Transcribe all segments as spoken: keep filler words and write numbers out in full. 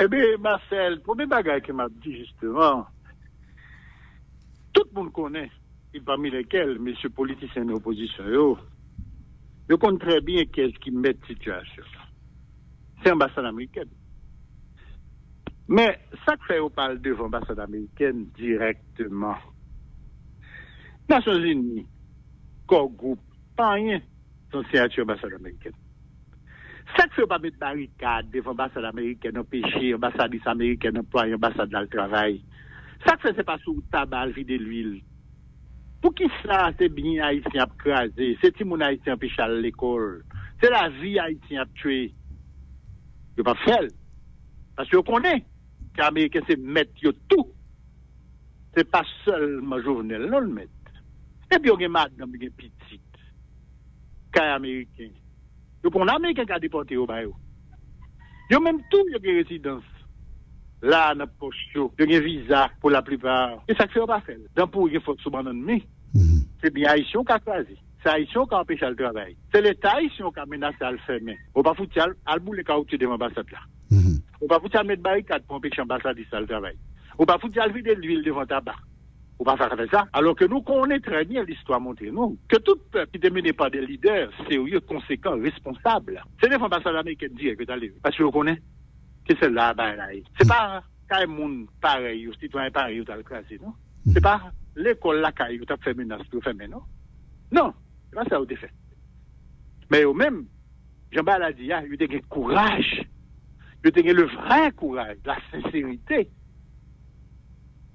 Ebyen, Marcel, premye bagay ke m ap di, jisteman, tout moun konnen, e pami lèkèl mesye politisyen nan opozisyon yo, yo konn trè byen kiyès ki mèt sitiyasyon. Se anbasad amerikèn. Men, sa k fè yo pa al devan anbasad amerikèn dirèkteman? Nasyonzini, Core Group, pa anyen, se yon siyati anbasad amerikèn. Sa k fè yo pa met barikad devan anbasad amerikèn, anpeche anbasadris amerikèn anplwaye anbasad la al travay? Sa k fè se pa sou wout Taba al vide lwil? Poukisa se byen ayisyen ap kraze, se timoun ayisyen anpeche al lekòl, se lavi ayisyen ap tchwe? Yo p ap fè l. Paske yo konnen ke ameriken se mèt yo tou. Se pa sèlman Jovenel non l mèt. Epi yo gen madanm, yo gen pitit kay ameriken. Yo konnen ameriken ka depòte yo ba yo. Yo menm tou, yo gen rezidans la nan pòch yo. Yo gen viza pou laplipa. E sa k fè yo pa fè l? Dan pouri gen fòs sou bannann mi. Se byen ayisyen w ka kraze. Se ayisyen w ka anpeche al travay. Se leta ayisyen w ka menase al fèmen. Ou pa fouti al, al boule kawotchou devan anbasad la. Ou pa fouti al met barikad pou anpeche anbasadris la al travay. Ou pa fouti al vide lwil devan Taba. Ou pa ka fè sa. Alò ke nou konnen trè byen, listwa montre nou ke tout pèp ki te mennen pa de lidè serye, konsekan, responsab, se devan anbasad amerikèn dirèk yo t ale. Paske yo konnen ke se la bagay la ye. Se pa kay moun parèy yo, sitwayen parèy yo t al kraze, non. Se pa lekòl lakay yo t ap fè menas pou yo fèmen, non. Non, se pa sa yo te fè. Men yo menm, jan bagay la di a, yo te gen kouraj. Yo te gen le vrè kouraj, la senserite.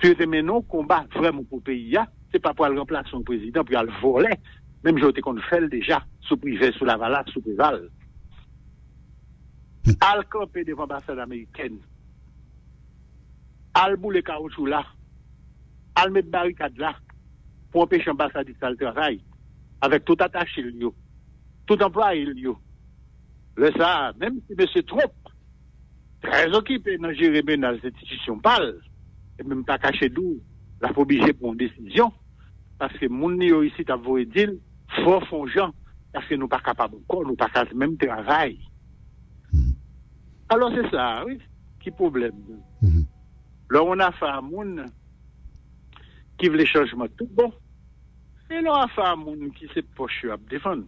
Pou yo te mennen yon konba vrèman pou peyi a, se pa pou al ranplase yon prezidan, pou y al vòlè, menm jan yo te konn fè l deja, sou Privè, sou Lavalas, sou Preval. Al kanpe devan anbasad amerikèn. Al boule kawotchou la. Al met barikad la pou anpeche anbasadris la al travay avèk tout atache l yo, tout anplwaye l yo. Lè sa a, menm si mesye Trump trè okipe nan jere menas enstitisyon pa l, e menm pa kache di w, l ap oblije pran yon desizyon, paske moun li yo isit ap voye di l, fò w fè yon jan, paske nou pa kapab ankò, nou pa ka menm travay. Alò, se sa a, wi, ki pwoblèm nan. Lè w yon afè a moun ki vle chanjman tout bon, e lè w afè a moun ki se pòch yo ap defann.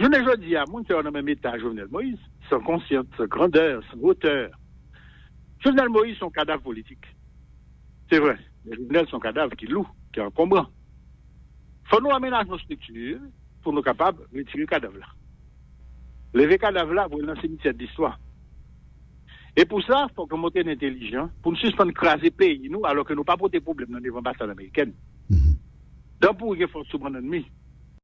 Jounen jodi a, moun sa yo nan menm eta Jovenel Moïse, san konsyans, san grandè, san wotè. Jovenel Moïse se yon kadav politik. Se vre, men Jovenel se yon kadav ki lou, ki ankonbran. Fò nou amenaje yon estrikti pou nou kapab retire kadav la. Leve kadav la, voye l nan simityè de listwa. E pou sa, fòk nou montre n entelijan pou n sispann kraze peyi nou, alò ke nou pa pote pwoblèm nan devan anbasad amerikèn. Dan pouri gen fòs sou bannann mi.